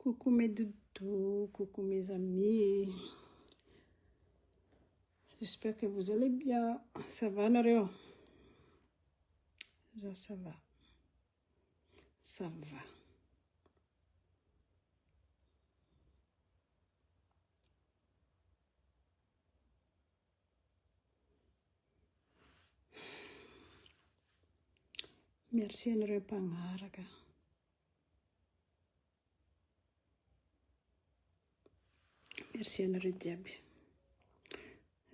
Coucou mes doudous, coucou mes amis. J'espère que vous allez bien. Ça va nareo? Za ça va. Ça va. Merci anareo mpagnaraka. Merci anareo jiaby.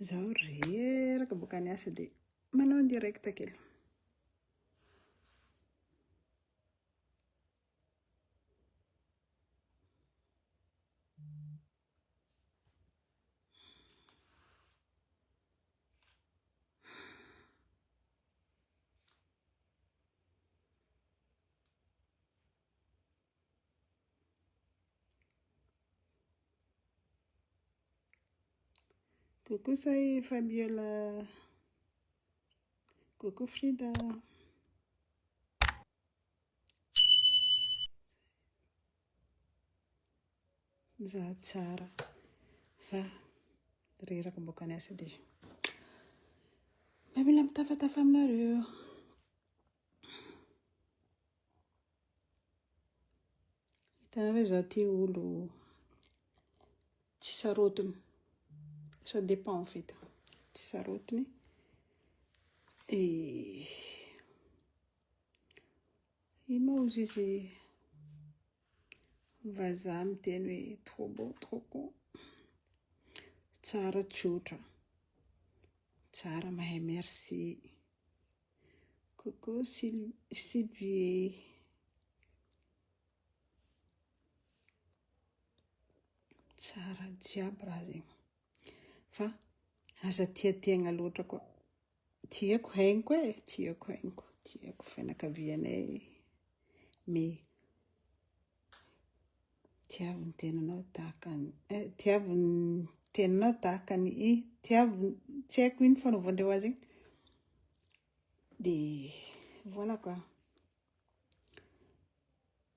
Zaho reraka boaka niasa dia manao direct kely. Coucou Say Fabiola. Coucou Frida. Za tsara fa reraka boaka niasa dia mba mila mitafatafa aminareo. Hitanareo za ty olo tsy sarotiny. Ça dépend en fait. Tsy sarotiny. Et ino moa ozy izy vazaha miteny hoe trop beau, trop con. Tsara tsotra. Tsara mahay merci. Coucou Sylvie. Tsara jiaby raha zegny. Fa aza tiatiagna loatra koa. Tiako hainiko e, tiako hainiko, tiako fianakavianay. Mais tiavo ny tenanao tahaka ny eh, tiavo ny tenanao tahaka ny i, tiavo tsy haiko ino fanaovandreo azy igny. Dia voilà quoi.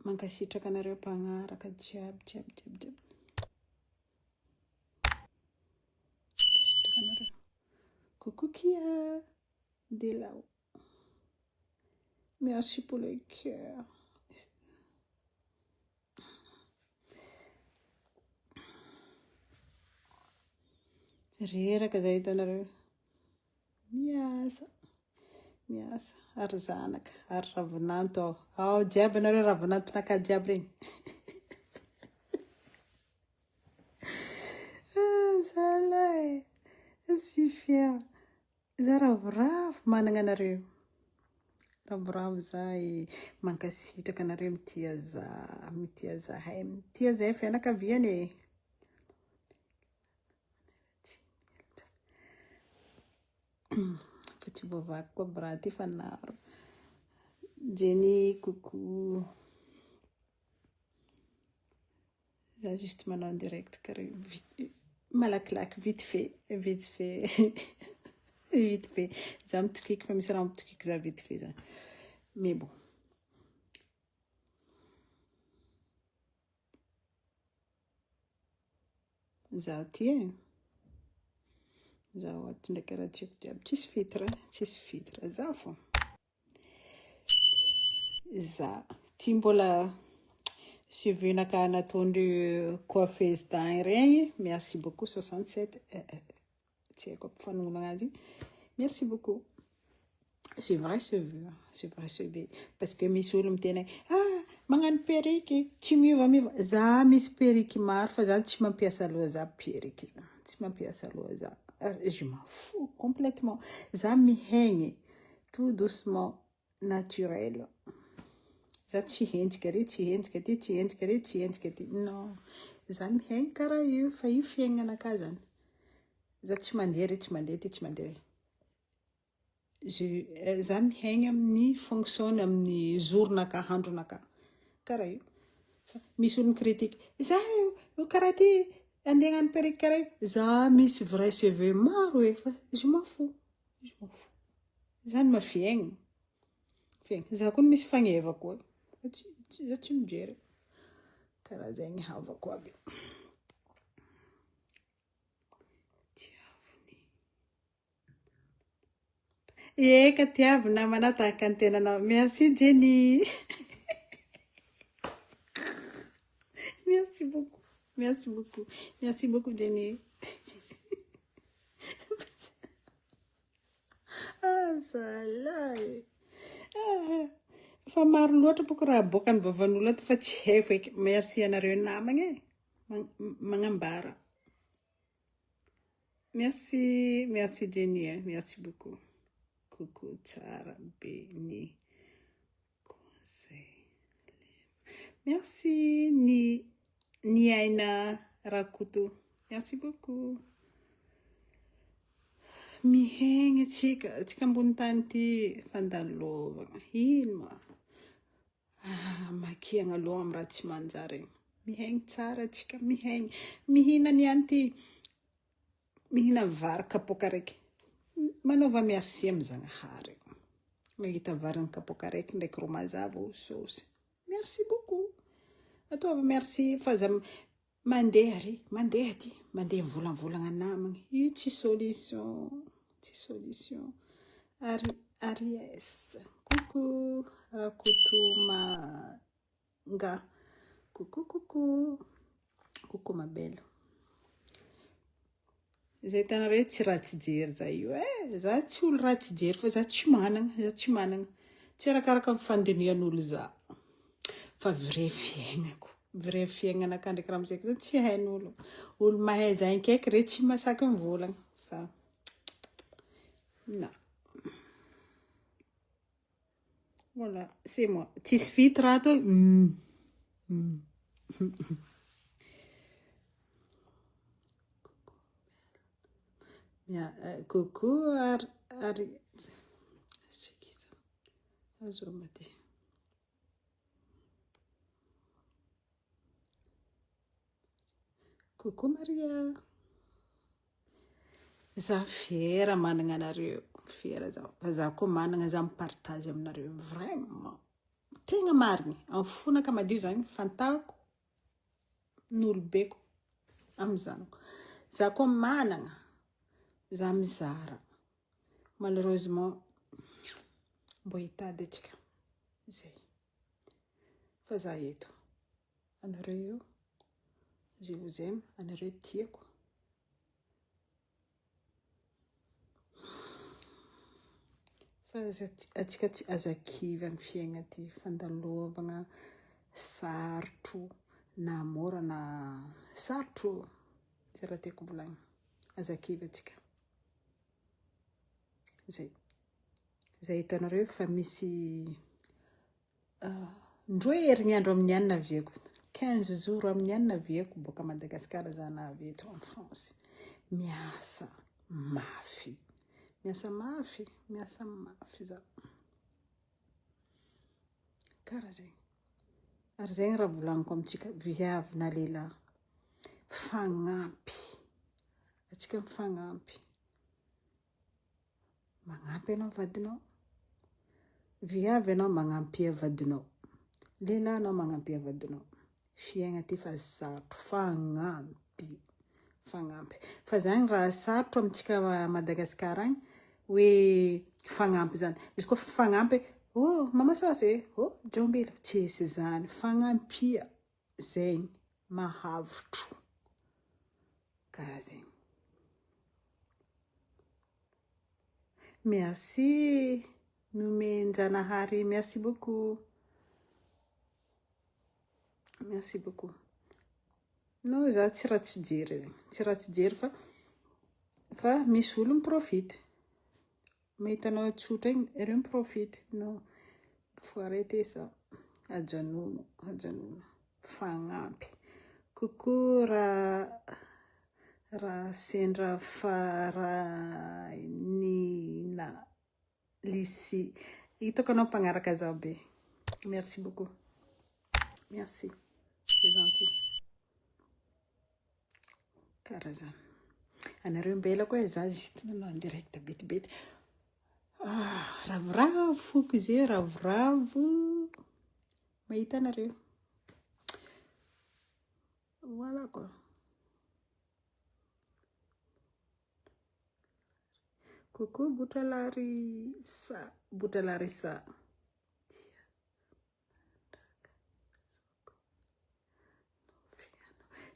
Mankasitraka anareo mpagnaraka jiaby jiaby jiaby jiaby. Mankasitraka anareo. Coucou Kia de là-haut. Merci pour le cœur. Reraka zay hitanareo. Miasa, miasa ary zanaka ary ravinanto ao. Ao jiaby anareo ravinantonakahy jiaby regny. Ah, zalahy, je suis fière. Za ravoravo managna anareo. Ravoravo za e, mankasitraka anareo mitia za, mitia zahay, mitia zahay fianakaviana e. Fa tsy voavaky koa bras ty fa naro. Jenny, coucou. Za juste manao en direct karaha io vite malakilaky vite fait vite fait vite fait za mitokiky fa misy raha mitokiky za vite fait zany mais bon Zaho ty e, zaho ato ndraiky raha tiako jiaby, tsisy filtre, tsisy filtre, zaho fô. Za ty mbola suivi-nakahy nataondreo coiffeuse tagny regny, merci beaucoup 67, eh, eh, tsy haiko ampifanonona azy, merci beaucoup. C'est vrai cheveux, c'est vrai cheveux. Parce que misy olo miteny hoe ah magnano perruque tsy miovamiova. Za misy perruque maro fa za tsy mampiasa loha za perruque za. Tsy mampiasa loha za. Ah, je m'en fous complètement. Za mihegny tout doucement naturel. Za tsy henjika ary, tsy henjika aty, tsy henjika ary, tsy henjika aty. Non. Za mihegny karaha io fa io fiaignanakahy zany. Za tsy mandeha ary, tsy mandeha aty, tsy mandeha ary. Je, za mihaigny amin'ny fonction amin'ny jour-naka, andronaka. Karaha io. Fa misy olo mi-critique. Za io karaha ty andeha hagnano perruque karaha io. Za misy vrai cheveux maro e fa je m'en fous. Je m'en fous. Zany ma fiaigna. Fiaigna. Za koa misy fagneva koa. Za tsy mijery. Karaha zegny havako aby. Tiavo ny. Eka, tiavo namana tahaka ny tenanao. Merci Jenny. Merci beaucoup. Merci beaucoup. Merci beaucoup Jenny. Ah, zalahy. Ah, fa maro loatra boko raha aboakan'ny vavan'olo ato fa tsy haiko eky. Merci anareo namagna e. Magnambara. Merci, merci Jenny, eh. merci beaucoup. Coucou tsara be ny conseil. Merci ny ny aina Rakoto. Merci beaucoup. Mihegny atsika, atsika ambony tany ty fandalovagna. Ino ma? Ah, makiagna loha amin'ny raha tsy manjary. Mihaigny tsara atsika, mihaigny. Mihinana ihany ty. Mihina vary kapoaka raiky. Manaova merci amin'ny Zagnahary. Mahita vary ny kapoaka raiky ndraiky ro mazava ho saosy. Merci beaucoup. Ataovy merci fa aza mandeha ary, mandeha aty, mandeha mivolamvolagna namagna. Io tsy solution, tsy solution. Ary Aries. Coucou Rakotomanga. Coucou coucou. Coucou ma belle. Zay hitanareo tsy ratsy jery za io eh. Za tsy olo ratsy jery fa za tsy managna, za tsy managna. Tsy arakaraka ny fandinihan'olo za. Fa vrai fiaignako, vrai fiaignanaka ndraiky ramoseko zany tsy hain'olo. Olo mahay za inkaiky re tsy masaky mivolagna fa na. Voilà, c'est moi. Tsisy filtre ato e. Mm. Mm. Ya, euh, coucou ary ary c'est qui ça? Azo mate. Coucou Maria. Za fiera managna anareo, fiera za. Fa za koa managna za mipartage aminareo vraiment. Tegna marigny, amin'ny fonaka madio zany fantako ny olobeko amin'ny zanako. Za koa managna, za mizara. Malheureusement mbo hitady atsika. Zay. Fa za eto. Anareo io, je vous aime, anareo tiako. Fa atsika tsy aza kivy amin'ny fiaigna ty, fandalovagna sarotro na mora na sarotro, zay raha tiako volagnina, aza kivy atsika. Zay. Zay hitanareo fa misy Ndroy herignandro amin'ny any naviako, 15 jours amin'ny any naviako boaka Madagascar za navy eto en France. Miasa mafy, miasa mafy, miasa mafy za. Karaha zegny. Ary zegny raha volagniko amintsika viavy na lehilahy, fagnampy, atsika mifagnampy. Magnampy anao vadinao. Viavy anao magnampia vadinao. Lehilahy anao magnampia vadinao. Fiaigna ty fa sarotro. Fagnampy. Fagnampy. Fa zany raha sarotro amintsika Madagascar agny hoe fagnampy zany. Izy koa fagnampy, oh mama saosy e, oh jombilo. Tsisy zany. Fagnampia zegny mahavotro. Karaha zegny. Merci Nomenjanahary, merci beaucoup. Merci beaucoup. Non, za tsy ratsy jery, tsy ratsy jery fa fa misy olo miprofite. Mahita anao tsotra igny, ireo miprofite. Non, il faut arrêter ça. Ajanona, ajanona. Fagnampy. Coucou raha raha sendra faranina Lisy. Hitako anao mpagnaraka zaho be. Merci beaucoup. Merci. C'est gentil. Karaha zany. Anareo mbela koa za juste nanao en direct betibety. Ah, ravoravo foko izy io, ravoravo. Mahita anareo. Voilà quoi. Coucou Botralarissa. Botralarissa.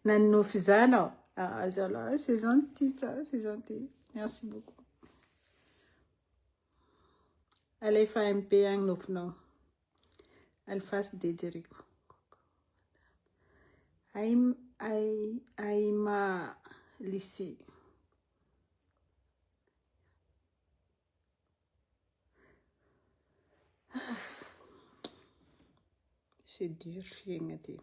Nanonofy za anao. Ah, zalahy, c'est gentil ça, c'est gentil. Merci beaucoup. Alefa MP agny nofinao. Alefasy de jereko. Aima Lisy. C'est dur fiainana ty.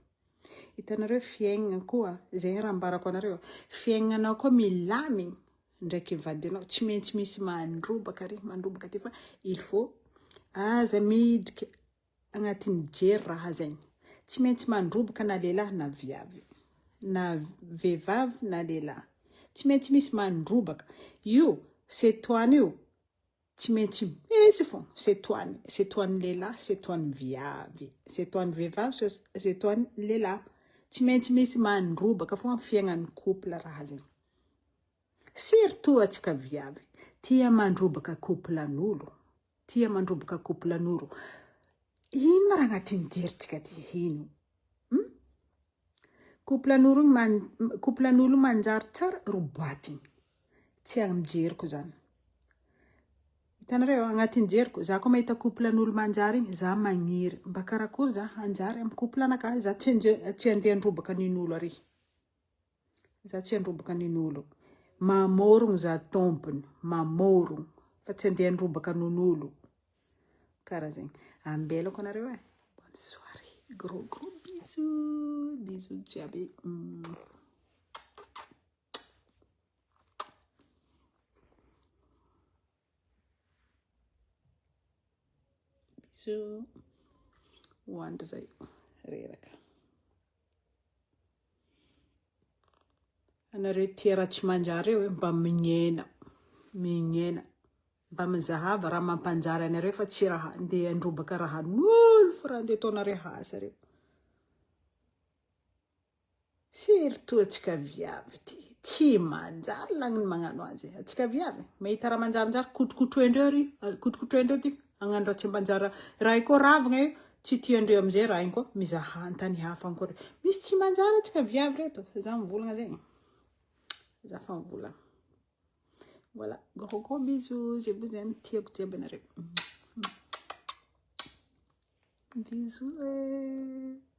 Hitanareo fiainana koa, zay raha ambarako anareo, fiaignanao koa milamigny ndraiky vadinao, tsy maintsy misy mandrobaka ary, mandrobaka aty fa il faut aza midriky agnatin'ny jery raha zegny. Tsy maintsy mandrobaka na lehilahy na viavy, na vehivavy na lehilahy. Tsy maintsy misy mandrobaka. Io setoany io Tsy maintsy misy fô setoany, setoan'ny lehilahy, setoan'ny viavy, setoan'ny vehivavy, setoan'ny lehilahy. Tsy maintsy misy mandrobaka fô amin'ny fiaignan'ny couple raha zegny. Surtout antsika viavy, tia mandrobaka couple an'olo, tia mandrobaka couple an'olo. Ino ma raha agnatin'ny jerintsika ty ino? Hum? Couple an'olo couple an'olo manjary tsara roboatigny. Tsy amin'ny jeriko zany. Hitanareo agnatin'ny jeriko, za koa mahita couple an'olo manjary igny, za magniry mba karakory za hanjary amin'ny couple anakahy, za tsy tsy andeha handrobaka nin'olo ary. Za tsy handrobaka nin'olo. Mamorogno za tompony, mamorogno fa tsy andeha handrobaka non'olo. Karaha zegny. Ambelako anareo e. Bonne soirée. Gros gros bisous. Bisous jiaby. Bisous. Hoandry zay. Reraka. Anareo tia raha tsy manjary eo mba mignena. Mignena. Mba mizahava raha mampanjary anareo fa tsy raha andeha handrobaka rahan'olo fa raha andeha ataonareo asa reo. Surtout antsika viavy ty tsy manjary lagniny magnano azy. Antsika viavy mahita raha manjarinjary kotrokotroindreo ry kotrokotroindreo ty hagnano raha tsy manjary. Raha io koa ravigna io tsy tiandreo amizay raha igny koa mizaha antany hafa agny koa reo. Misy tsy manjary antsika viavy reto. Za mivolagna zegny. Za fa mivolagna. Voilà, gros gros bisous, je vous aime, tiako jiaby anareo. Bisous. Eh.